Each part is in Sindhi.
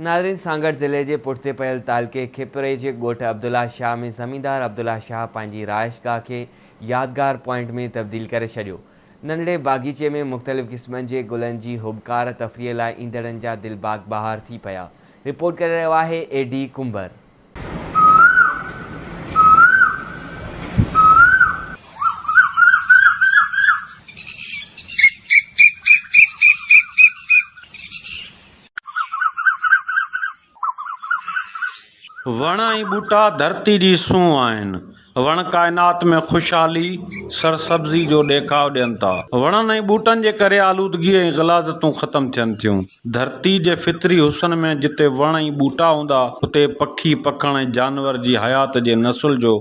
ناظرين سانگهڙ ضلعي جي پٺتي پيل تعلقي کپري جي ڳوٺ عبدالله شاهه ۾ زميندار عبدالله شاهه پنهنجي رهائشگاهه کي يادگار پوائنٽ ۾ تبديل ڪري ڇڏيو. ننڍڙي باغيچي ۾ مختلف قسمن جي گلن جي هٻڪار تفريح لاء ايندڙن جا دل باغ بهار ٿي پيا. رپورٽ ڪري رهيو آهي اي ڊي ڪنڀر. وڻ ۽ ٻوٽا ڌرتي جي سونهن آهن. وڻ ڪائنات ۾ خوشحالي، سرسبزي جو ڏيکاء ڏين ٿا. وڻن ۽ ٻوٽن جي ڪري آلودگي ۽ غلاظتون ختم ٿين ٿيون. ڌرتي جي فطري حسن ۾ جتي وڻ ۽ ٻوٽا هوندا، اتي پکي پکڻ ۽ جانور جي حيات جي نسل جو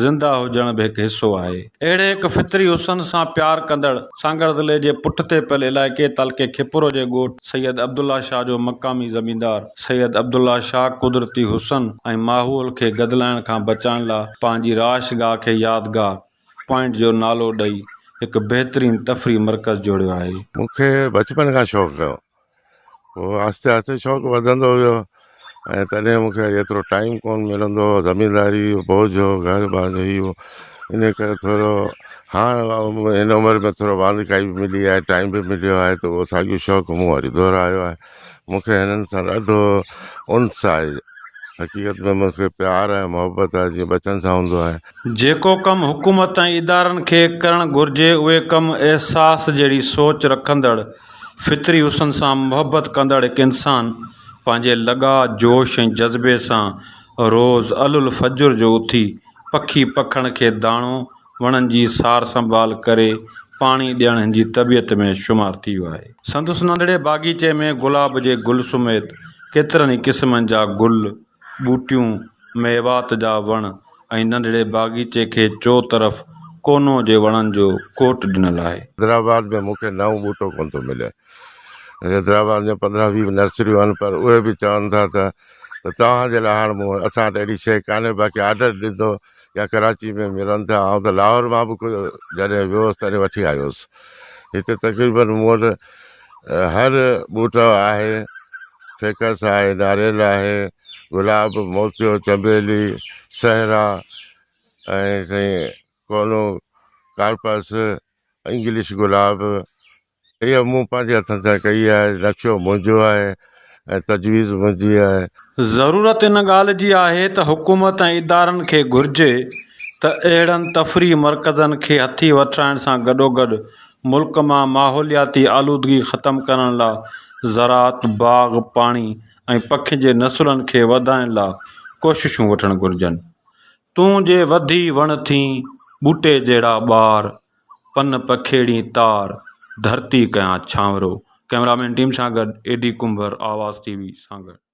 زنده هجڻ به هڪ حصو آهي. اهڙي هڪ فطري حسن سان پيار ڪندڙ سانگهڙ ضلعي جي پٺتي پيل علائقي تعلقي کپرو جي ڳوٺ سيد عبدالله شاهه جو مقامي زميندار سيد عبدالله شاهه قدرتي حسن ۽ ماحول کي گدلائڻ کان بچائڻ لا پنهنجي رهائشگاهه کي يادگار پوائنٽ جو نالو ڏئي هڪ بهترين تفريحي مرڪز جوڙيو آهي. مون کي بچپن کان شوق هيو. پوء آهستي آهستي شوق وڌندو ويو ۽ تڏهن مون کي ايترو ٽائيم ڪونه ملندو هو زمينداري جو بوجه هو گهر بار جو هي هو ان ڪري ٿورو هاڻ هن عمر ۾ ٿورو واندڪائي به ملي آهي ٽائيم به مليو آهي ته اهو ساڳيو شوق مون وري دهرايو آهي مون کي هنن سان ڏاڍو انس آهي حقيقت ۾ مون کي پيار ۽ محبت آهي جيئن ٻچن سان هوندو آهي. جيڪو ڪم حڪومت ۽ ادارن کي ڪرڻ گهرجي اهي ڪم احساس جهڙي سوچ رکندڙ فطري حسن سان محبت ڪندڙ هڪ انسان پنهنجي لڳاء، جوش ۽ جذبي سان روز الالفجر جو اٿي پکي پکڻ کي داڻو، وڻن جي سار سنڀال ڪري پاڻي ڏيڻ هن جي طبيعت ۾ شمار ٿي ويو آهي. سندس ننڍڙي باغيچي ۾ گلاب جي گل سميت ڪيترن ئي قسمن جا گل، ٻوٽيون، ميوات جا وڻ ۽ ننڍڙي باغيچي کي چؤطرف ڪونو جي وڻن جو ڪوٽ ڏنل آهي. حيدرآباد ۾ مون کي نئون ٻوٽو ڪونه ٿو ملي. حيدرآباد ۾ 15 20 نرسريون آهن پر اهي به چون ٿا ته توهان جي لاء هاڻ مون وٽ اسان وٽ اهڙي شيء ڪانهي باقي آرڊر ڏيندو يا ڪراچي ۾ ملن ٿا. آئون ته لاهور مان به ڪجهه جڏهن ويو هوس تڏهن وٺي آيو هوس. هتي تقريبن مون وٽ هر ٻوٽو آهي، فيڪس آهي، ناريل آهي، گلاب، موتيو، چنبيلي، سهرا ۽ سائين ڪونو، ڪارپس، انگلش گلاب اها مون پنهنجي هٿن سان ڪئي آهي، نقشو منهنجو آهي ۽ تجويز منهنجي آهي. ضرورت ان ڳالهه جي آهي ته حڪومت ۽ ادارن کي گهرجي ته اهڙن تفريحي مرڪزن کي هٿي وٺرائڻ سان گڏوگڏ ملڪ مان ماحولياتي آلودگي ختم ڪرڻ لا زراعت، باغ، پاڻي ۽ پکين جي نسلن کي وڌائڻ لا ڪوششون وٺڻ گهرجن. تون جي وڌي وڻ ٿين، ٻوٽي جهڙا ٻار، پن پکيڙين تار، ڌرتي ڪيان ڇانورو. ڪئميرامين ٽيم سان گڏ اي ڊي ڪنڀر، آواز ٽي وي، سانگهڙ.